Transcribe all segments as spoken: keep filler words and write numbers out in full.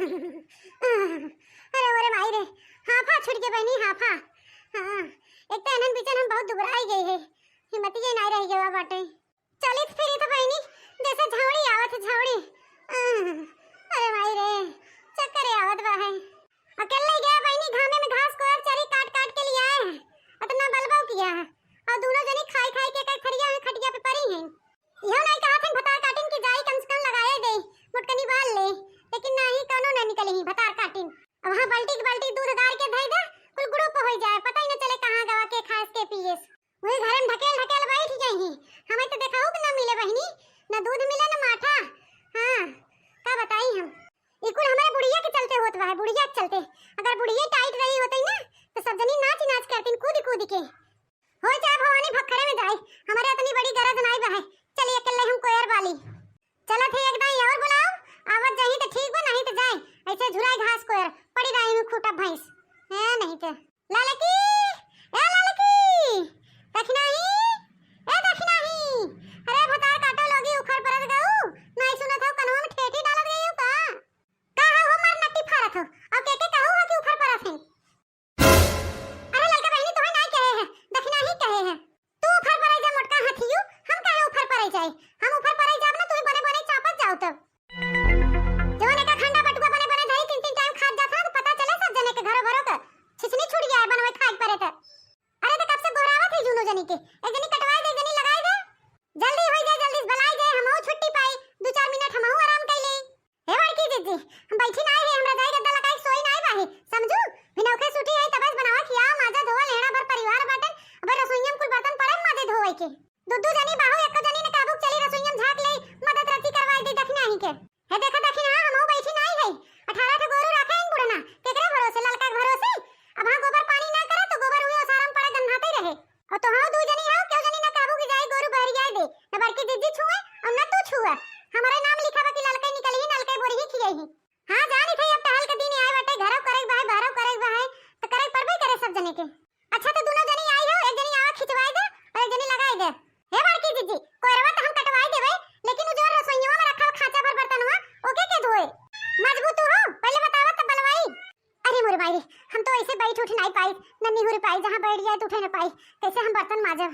अरे ओरे माई रे, हाफा छूट गए बहिनी, हाफा। हाँ, एक तो एनन बीचन हम बहुत दुबराई गए है, हिम्मतिये नाई रह गवा बाटे। चलित फिरित बहिनी, जैसे झौड़ी आवत है, झौड़ी। अरे माई रे, चक्कर आवत बा है। अकेले गया बहिनी, घामे में घास कोयर चरी काट काट के लियाए हैं, अतना बलबौ किया है। और दोनों जनी खाई खाई के कई थरिया में खटिया पे परी हैं। इहो नाई कहत हन भतार काटिन कि जाई कम से कम लगाए दे, मोटकनी बाल ले, लेकिन नाही, कौनो ना निकली ही भतार काटिन। अब वहाँ बाल्टी के बाल्टी दूध गार के धई दे, कुल गुड़ो पे होई जाए, पता ही न चले कहाँ गवा के खाएस के पिएस। वही घर में ढकेल ढकेल बैठ जाई ही, हमें तो देखाऊ के ना मिले बहिनी, ना दूध मिले ना माठा। हाँ, का बताई हम, ई कुल हमारे बुढ़िया के चलते होत बा है, बुढ़िया के चलते। अगर बुढ़िया टाइट रही होती ना, तो सब जनी नाच नाच करतीन कूद कूद के। होई चाहे भवानी भखड़े में जाए, हमारे इतनी बड़ी गरज नाई बा है। चली अकेले हम कोयर बाली। चलत है एक दाई और बुलाओ, आवत जाही तो ठीक बा, नहीं तो जाए ऐसे झुराई घास कोयर पड़ी रही हूँ खूटा भैंस। है नहीं तो ललकी, ए ललकी, दखिनाही, ए दखिनाही। अरे भतार काटो लोगी उखड़ परत गऊ, नहीं सुनत हो कनवा में ठेठी डालत गई हो का? का हो मार नट्टी फारत हो, और के के कहू हो कि उखड़ परत है? अरे ललका बहिनी, तोहे नाई कहे है, दखिनाही कहे है। तू उफर पराई जा मोटका हाथियू, हम काहे उफर पराई जाए? हम उफर पराई जाब ना, तू ही बने बने चापत जाओ तब। जवन एका खंडा बटुआ बने बने धरी तीन तीन टाइम खात जात हो, तो पता चले सब जने के घरो भरो के। छिछनी छुड़ जाए बनवे खाए परे त। अरे तो कब से गोहरावत है जूनो जनी के, एक जनी कटवाई दे, एक जनी लगाई दे। जल्दी होई जाए, जल्दी बलाई जाए, हमहू छुट्टी पाई, दो चार मिनट हमहू आराम कर ले। हे बड़की जिज्जी, हम बैठी नाई है, हमरा जाए गद्दा लगाई सोई नाई बाही, समझू? भिनौखे सूती है, तबस बनावा, खियावा, माजा, धोवा, लेहड़ा भर परिवार बाटन, अबे रसोइया में कुल बर्तन पड़े माजे धोवे के। दुद्दू जनी बाहु, एको जनी न काबू चली रसोइया में झाँक ले, मदद रची करवाई दे दखिनाही के। हे देखा दखिनहा, हमहू बैठी नाई है, अठारह ठो गोरू रखे हैं बुढ़ना, केकरे भरोसे, ललका के भरोसे? अब हाँ गोबर पानी ना करे तो गोबर हुई ओसारा में पड़े गन्हाते रहे। और तो हाँ दू जनी हो, केहू जनी ना काबू की जाई गोरू बहरियाई दे, न बड़की जिज्जी छुए और न तू छुआ। हमारे नाम लिखा बा कि ललकई निकली ही, नलकई बोरी ही खियाई ही। हाँ, जानी थे अब टहल के दिन आए बाटे, घरव करे के बा है, बाहरव करे के बा है, तो करे के पड़बे करे सब जने के। अच्छा, तो दोनों जनी आई हो, एक जनी आवा खिंचवाई दे और एक जनी लगाई दे। हे बड़की जिज्जी, कोयरवा तो हम कटवाई देबे, लेकिन उ जो रसोइया में रखल खांचा भर बर्तनवा, ओके के धोए? मजबूत हो, पहले बतावा तब बलवाई। अरे मोरे माई रे, हम तो ऐसे बैठ उठ नहीं पाई, न निहुर पाई, जहाँ बैठ जाए तो उठे न पाई, कैसे हम बर्तन माजब?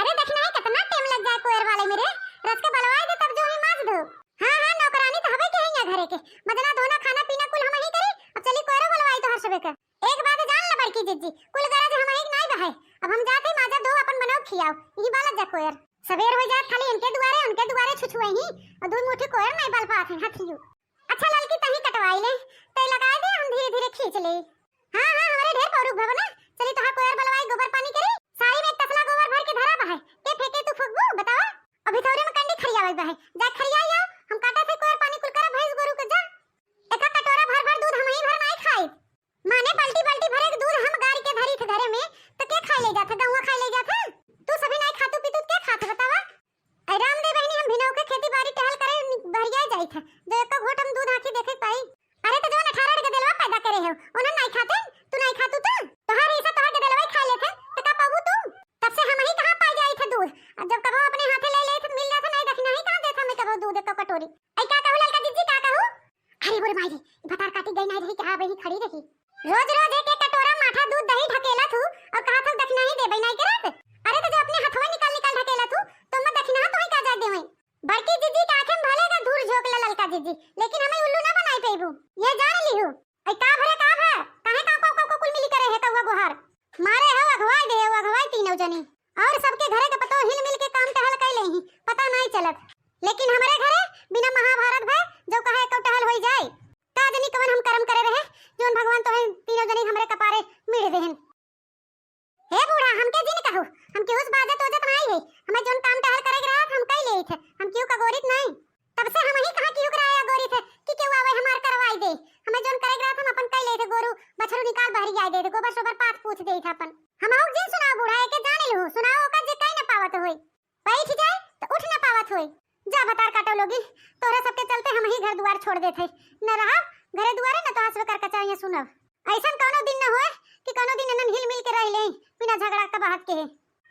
अरे देखना है कितना टाइम लग जाए कोयर वाले मेरे, रच के बलवाई दे तब जो ही माज दो। हाँ हाँ, नौकरानी तो हवे के है यहाँ घरे के, मजना धोना खाना पीना कुल हम ही करी। अब चली कोयरो बलवाई तो हर सुबह के। एक बात जान ल बड़की जिज्जी, कुल गरज हम ही नाई बहाई। अब हम जाते माजा दो अपन बनाओ खियाओ, यही बालक जा कोयर। सवेर हो जात खाली इनके दुआरे उनके दुआरे छुछुए ही, और दू मुट्ठी कोयर नहीं बल पात है हथियू। अच्छा ललकी तही कटवाई ले, तय लगाए दे, हम धीरे धीरे खींच ले। हाँ हाँ, हमारे ढेर पौरुख भवन है, चली तोहार कोयर बलवाई, गोबर पानी करी, साड़ी में एक तसला गोबर भर के धरा बा है, के फेंके तू फुकबू बतावा? अभी थोड़े में कंडी खरियावे बा है, जा खरियाई आओ, हम काटा थे कोयर पानी कुल करा भैंस गोरू के जा। एका कटोरा भर भर दूध हम ही भर नाई खाई, माने बाल्टी बाल्टी भरे के दूध हम गारी के धरी थे घरे में, तो के खाई ले जात है, गौवा खाई ले जात है? तू सभी नाई खातू पीतू के खात बतावा? अरे राम दे बहिनी, हम भिनऊ के खेती बाड़ी टहल करे नि-, बहरिया जाई थे, जो एक घोट हम दूध आँखी देखे पाई। अरे तो जवन अठारह के दिलवा पैदा करे हो, उन्हें नाई खाते, तू नाई खातू तो? तोहार हिस्सा तोहार के दिलवा ही खा लेते, तो का पाबू तू? तब से हम ही कहाँ पाई जाई थे दूध, और जब कबो अपने हाथे ले ले थे, मिल जाते, नहीं दखिना ही कहाँ देता मैं कबो दूध एक कटोरी। ऐ का कहू ललका जिज्जी, का कहू? अरे मोरे माई रे, ई भतार काटी गई नाई रही, कहाँ बही खड़ी रही। रोज रोज एक एक कटोरा माठा दूध दही ढकेला थू और कहा थू दखिना ही देबे नाई करत। अरे तो जो अपने हथवा निकाल निकाल ढकेला थू, तो मैं दखिना तो ही का जाए देवे। बड़की जिज्जी का आँखें में भले का धूर झोंक ला ललका जिज्जी, लेकिन हमें उल्लू ना बनाई पेबू, ये जान लिहू। ऐ का भरे का भा, काहे का का का कुल मिली करे है कौआ गोहार? मारे हो अघवाई दे, हो अघवाई तीनों जनी। और सबके घरे के पतो हिल मिल के काम टहल कई लेही, पता नाई चलत। लेकिन हमरे घरे बिना महाभारत भय जो कहे को टहल होई जाए। का जनी कवन हम करम करे रहे, जोन भगवान तोहे तीनों जनी हमरे कपारे मिढ़ देहन। हे बूढ़ा, हमके जिन कहू, हम केहू से बाजत ओजत नाई है। हमें जोन काम टहल करे के रहत, हम कई लेई थे, हम केहू का गोरित नाई। तब से हम ही कहाँ केहू के राय गोरित है कि केहू आवे हमार करवाई दे। हमें जोन करे के रहत, हम अपन कई लेई थे, गोरू बछरू निकाल बहरी जाए दे थे, गोबर सोबर पाथ पूछ दे थे अपन। हम आउक जिन सुनाओ बूढ़ा, एके जान लू, सुनाओ ओका जे कई न पावत होई। बैठ जाए तो उठ ना पावत होई। जा भतार काटो लोगी, तोहरे सबके चलते हम ही घर दुआर छोड़ देत है। न रहब घरे दुआरे, न तो हंसबे कर कचाइयाँ सुनब। ऐसन कौनो दिन न होए कि कौनो दिन एनन हिल मिल के रह ले बिना झगड़ा का बहक के।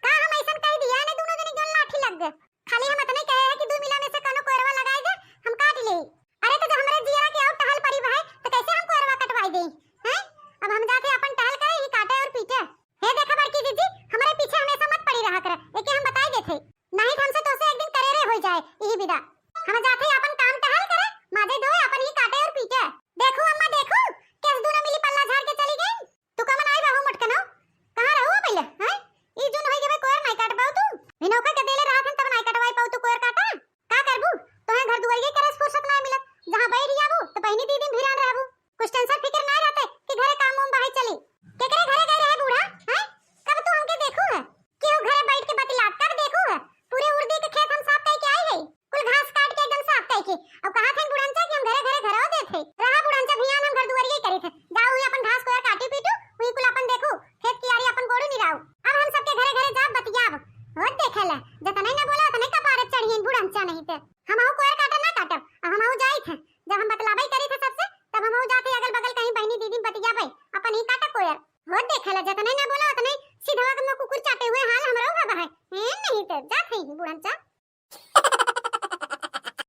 का हम ऐसन कह दिया ने दोनों जने जोन लाठी लग गए? खाली हम इतने कहे हैं कि दू मिला में से कौनो कोयरवा लगाए दे, हम काट ले। अरे तो जब हमरे जियरा के और टहल परी बा है, तो इन्हीं दीदी भिरान रहबू, कुछ टेंशन फिक्र ना रहते कि घरे काम वाम बाहर चली। केकरे घरे गए रहे बूढ़ा, हैं? कब तू हमके देखू है? केहू घरे बैठ के बतियात कब देखू है? पूरे उर्दी के खेत हम साफ कई के आई है, कुल घास काट के एकदम साफ कई के। अब कहा थे बुढ़नचा कि हम घरे घरे घरवा देत है। रहा बुढ़नचा भियान हम घर दुआरिये करी थे। जाओ हुई अपन घास कोयर काटी पीटू, हुई कुल अपन देखू, खेत कियारी अपन बोड़ू निराऊ। अब हम सबके घरे घरे जाब बतियाब। होत देखे ले, जतने ना बोला उतने कपारे चढ़ियन बुढ़नचा नहीं थे। हम आऊ कोयर